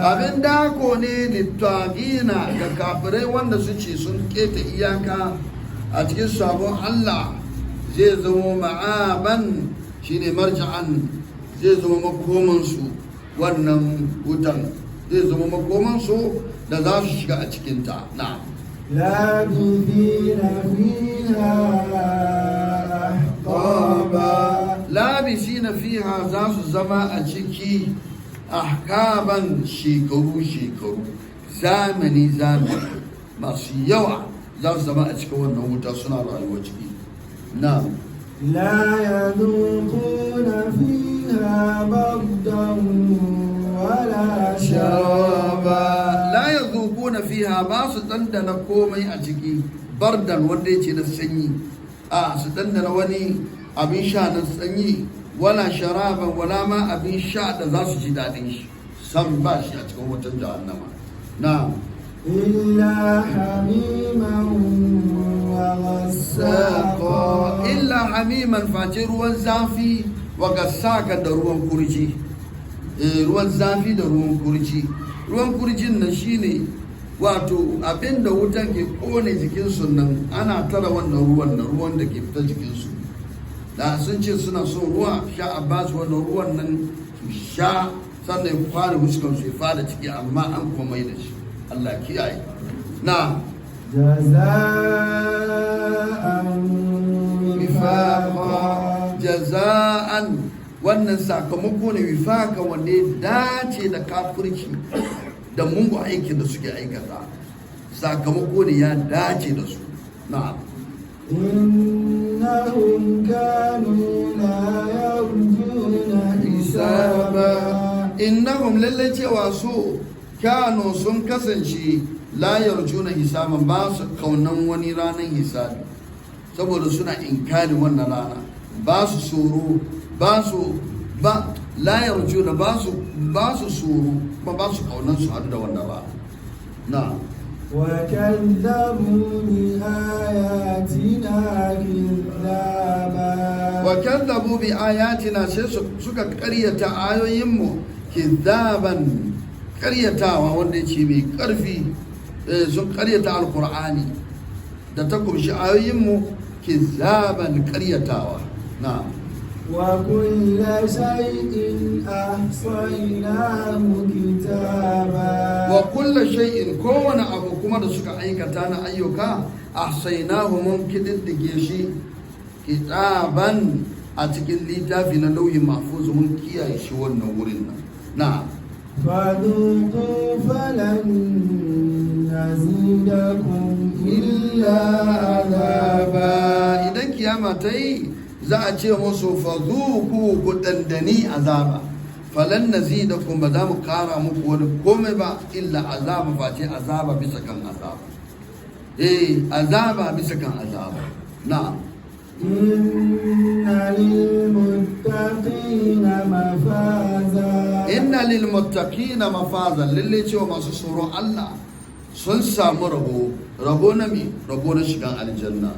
Abin dako ne للطاغين ga kafirai wanda su ce sun keta iyaka a cikin sabon Allah, zai zama مآبا, shine مرجعا, zai zama makomansu. Wannan wutan zai zama makomansu da za su shiga a cikinta na. لابثين فيها أحقابا. لابثين فيها, za su zama a ciki, أحقابا, shekaru shekaru, zamani zamani masu yawa za su zama a cikin wannan wuta suna rayuwa ciki na. لا يذوقون فيها بردا ولا شرابا. لا يذوقون فيها, ba su dandana komai a ciki, بردا, wanda yake na sanyi, a su dandana wani abin sha na sanyi, ولا شرابا, wala ma abin sha da za su ji daɗin shi, sam ba shi a cikin wutan jahannama na. إلا حميما وغساقا. إلا حميما, face ruwan zafi, وغساقا, da ruwan kurji. Ruwan zafi da ruwan kurji. Ruwan kurjin nan shine wato abinda wutan ke kone jikinsu nan, ana tara wannan ruwan nan, ruwan da ke fita jikinsu da sun ce suna son ruwa sha, a ba su wannan ruwan nan su sha, sannan ya fara fuskan su ya fara ciki, amma an komai da shi. Allah kiyaye na. جزاء وفاقا. وفاقا. جزاء, wannan sakamako ne, وفاقا, wanda ya dace da kafirci da mungu aikin da suke aikata, sakamako ne ya dace da su na'am. إنهم كانوا لا يرجون حسابا. إنهم, lalle cewa su, كانوا, sun kasance, لا يرجون حسابا, ba su kaunan wani ranar hisabi, saboda suna inkari wannan rana, ba su tsoro, ba su ba لا يرجون, ba su tsoro ba su kaunan su haɗu da wannan rana na. وكذبوا بآياتنا كذابا. وكذبوا بآياتنا, sai suka karyata ayoyinmu, كذابا, karyatawa wanda ya ce mai karfi. Sun karyata alkur'ani da ta kumshi ayoyinmu, كذابا, karyatawa na. وكل شيء أحصيناه كتابا. وكل شيء, kowane abu kuma da suka aikata na ayyuka, أحصيناه, mun kididdige shi, كتابا, a cikin littafi na lauhin mahfuz, mun kiyaye shi wannan wurin nan na. فذوقوا فلن نزيدكم إلا عذابا. Idan kiyama ta yi, za a ce musu فذوقوا, ku dandani azaba, فلن نزيدكم, ba za mu kara muku wani komai ba, إلا عذابا, face azaba bisa kan azaba, azaba bisa kan azaba na'am. إن للمتقين مفازا. إن للمتقين مفازا, lalle cewa masu tsoron Allah sun samu rabo. Rabo na mi? Rabo na shigan aljanna.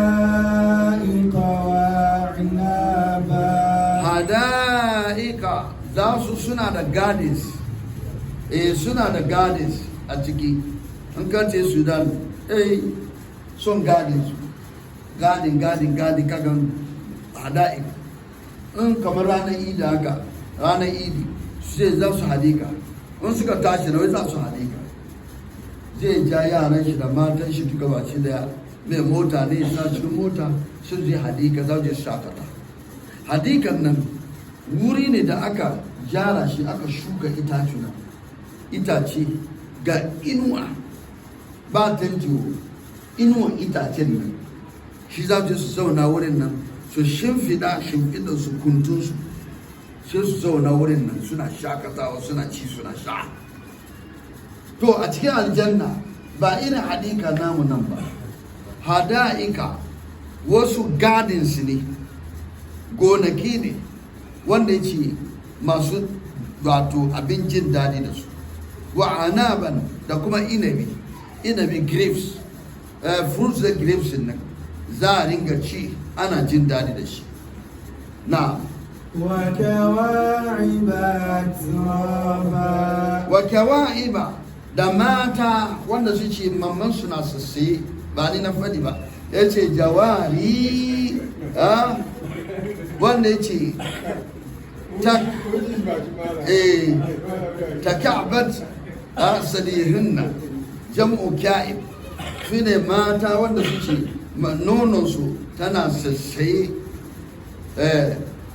حدائق وأعنابا. حدائق, za su suna da gardens, suna da gardens a ciki. In ka ce Sudan, son gardens, garden, garden, garden, kagan حدائق. In kamar ranar Idi haka, ranar Idi su ce za su حديقة. In suka tashi na wai za su حديقة, zai ja yaran shi da matan shi duka baci daya, mai mota ne ya sa cikin mota, sun je حديقة, za su je shakata. Hadikan nan wuri ne da aka gyara shi, aka shuka itacuna, itace, ga inuwa, ba tantiwo, inuwan itacen nan shi za su zauna wurin nan, su shimfiɗa shimfiɗa su kuntunsu, sai su zauna wurin nan suna shakatawa, suna ci, suna sha. To a cikin aljanna ba irin حديقة namu nan ba, حدائق wasu gardens ne, gonaki ne wanda ya ce masu wato abin jin daɗi da su, وأعنابا, da kuma inabi, inabi, grapes, fruits da grapes nan za a ringa ci ana jin daɗi da shi na. وكواعب. أترابا Wa kawa'iba, da mata wanda su ce mamman suna sassaye. Ba ni na faɗi ba, ya ce jawari, ah, wanda ya ce ta taka'bat sadihinna, jam'u ka'ib, su ne mata wanda su ce nononsu tana sassaye,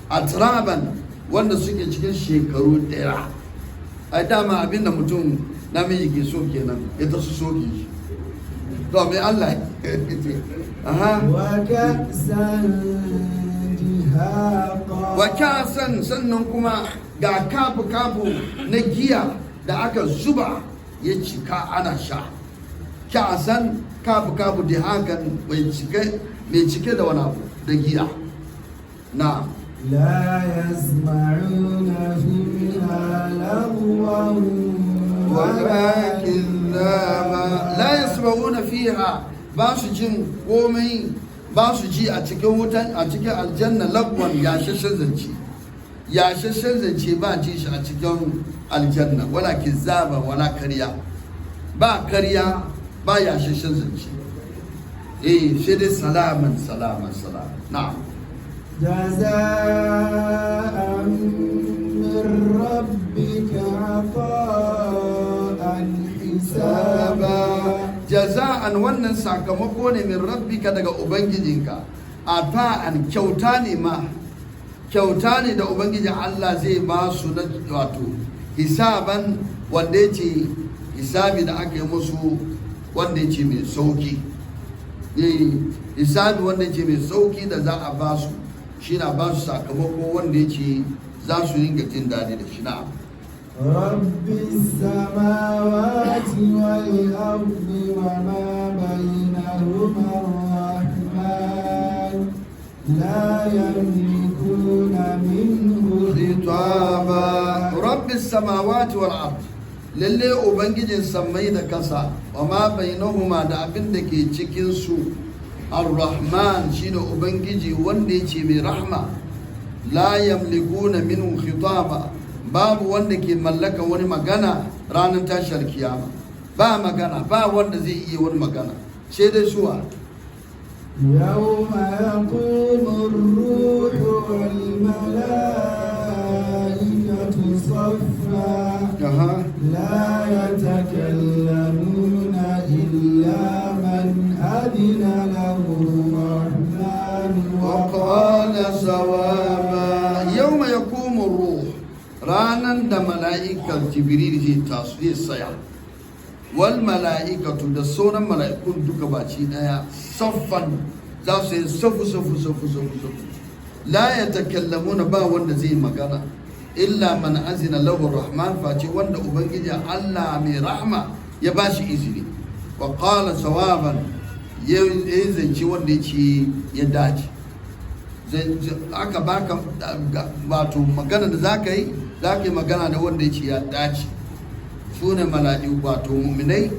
atraban, wanda suke cikin shekaru ɗaya. Ai dama abinda mutum namiji ke so kenan, ita su soke shi. To, mai Allah ya ce? Aha. وكأسا دهاقا. Wa kasan, sannan kuma ga kafu kafu na giya da aka zuba ya cika ana sha. Kasan, kafu kafu, da hakan mai cike da wani abu da giya na. لا يسمعون فيها لغوا ولا كذابا. لا yasma'una fiha, ba su jin komai, ba su ji a cikin wutan, a cikin aljanna, lagwan, yashashen zance. Yashashen zance ba ji shi a cikin aljanna, wala kizaba, wala karya, ba karya, ba yashashen zance. Sai dai salaman salaman salaman, na'am. جزاء من ربك عطاء حسابا. Jaza'an, wannan sakamako ne, min rabbika, daga ubangijinka, ata'an, kyauta ne ma, kyauta ne da ubangijin Allah zai ba su na wato hisaban, wanda ya ce hisabi da aka yi musu wanda ya ce mai sauki. Hisabi wanda ya ce mai sauki da za a ba su, shi na ba su sakamako wanda ya ce za su ringa jin daɗi da shi na. رب السماوات والأرض وما بينهما الرحمن لا يملكون منه خطابا. رب السماوات والأرض، lalle ubangijin sammai da kasa, wa ma bainahuma, da abin da ke cikin su, ar-Rahman, shine ubangiji wanda yake mai rahma, la yamlikuna minhu khitaba, babu wanda ke mallaka wani magana ranar tashar kiyama. Ba magana, ba wanda zai iya wani magana sai dai suwa? يوم يقوم الروح والملائكة صفا لا يتكلمون إلا من أذن له الرحمن وقال صوابا. يوم يقوم الروح، ranan da mala'ikar Jibril zai tasu, zai tsaya, wal mala'ikatu, da sauran mala'ikun duka baci daya, saffan, za su yi safu safu safu safu safu, la yatakallamuna, ba wanda zai magana, illa man azina lahu rahman, face wanda ubangiji Allah mai rahma ya bashi izini, wa qala sawaban, ya yi zance wanda ya ce ya dace. Aka baka wato magana da zaka yi, zaka yi magana da wanda ya ce ya dace. Su ne mala'iku, wato muminai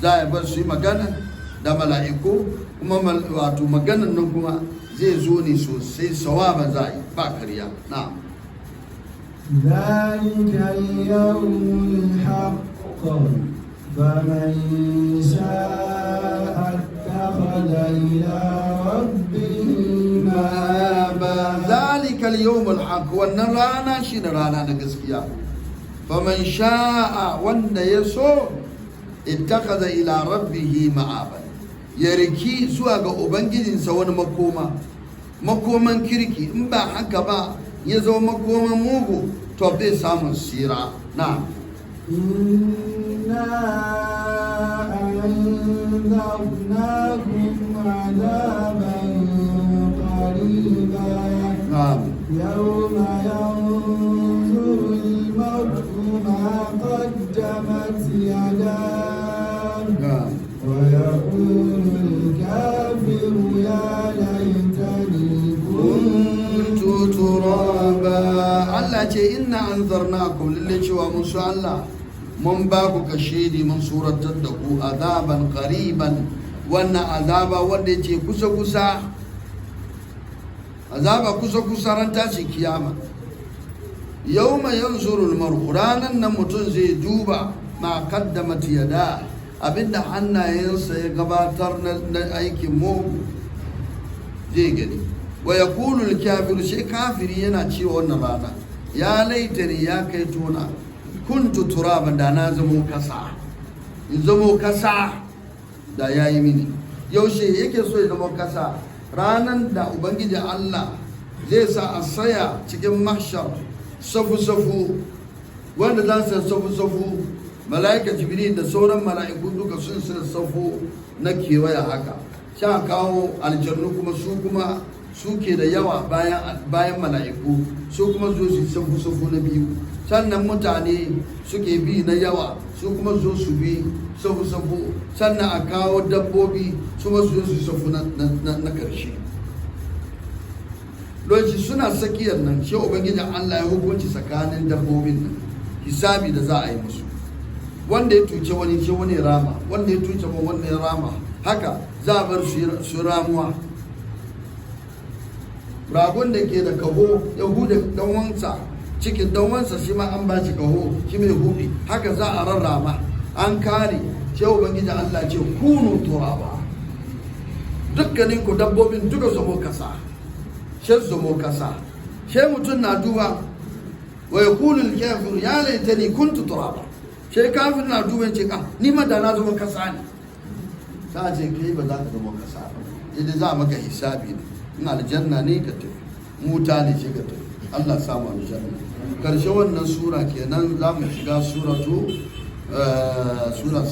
za a bar su yi magana da mala'iku kuma, wato maganan nan kuma zai zo ne sosai, sawaban za a yi, ba karya, na'am. ذلك اليوم الحق، فمن شاء اتخذ إلى ربه مآبا. ذلك اليوم الحق، wannan rana shine rana na gaskiya, faman sha'a, wanda ya so, ittakhadha ila rabbihi ma'aban, ya riki zuwa ga ubangijinsa wani makoma, makoman kirki. In ba haka ba, ya zama makoman mugu, to bai samun sira na. إنا أنذرناكم عذابا قريبا na'am. يوم ينظر المرء ما قدمت يداه ويقول الكافر يا ليتني كنت ترابا. Allah ce inna anzarnakum, lalle cewa mun su Allah mun ba ku kashedi, mun suratar da ku, azaban qariban, wannan azaba wanda yake kusa kusa, azaba kusa kusa, ran tashi kiyama. Yawma yanzuru al-mar'u, ranan nan mutum zai duba, ma qaddamat yada, abinda hannayensa ya gabatar na aikin mugu zai gani. Wa yaqulu al-kafiru, shi kafiri yana cewa wannan rana, ya laitani, ya kai tona, kuntu turaban, da na zamo kasa, in zamo kasa da ya yi mini. Yaushe yake so ya zama kasa? Ranan da Ubangiji Allah zai sa a saya cikin mahshar safu-safu, wanda za su safu-safu, mala'ika Jibril da sauran mala'iku duka sun sa safu na kewaya haka, sha kawo aljannu kuma, su kuma suke da yawa bayan mala'iku, su kuma zo su safu-safu na biyu, sannan mutane suke bi na yawa, su kuma zo su bi safu-safu, sannan a kawo dabbobi, su ma su zo su safu na karshe. Lokaci suna tsakiyar nan, shi Ubangijin Allah ya hukunci tsakanin dabbobin nan, hisabi da za a yi musu. Wanda ya tuce wani, shi wani rama, wanda ya tuce wani ya rama, haka za a bar su ramuwa. Ragon da ke da kaho ya hude danwansa cikin danwansa, shi ma an ba shi kaho, shi mai hude, haka za a rarrama. An kare, sai Ubangiji Allah ce, kunu turaba, dukkanin ku dabbobin duka zamo kasa. Sai zamo kasa, sai mutum na duba, wa yaqulu al-kafir ya laitani kuntu turaba. Sai kafir na duba, ce ka ni ma da na zama kasa ne. Ta ce kai ba za ka zama kasa ba, idan za a maka hisabi ne, in aljanna ne ka tafi, wuta ne ce ka tafi. Allah samu aljanna. Karshe wannan sura kenan, za mu shiga suratu sura.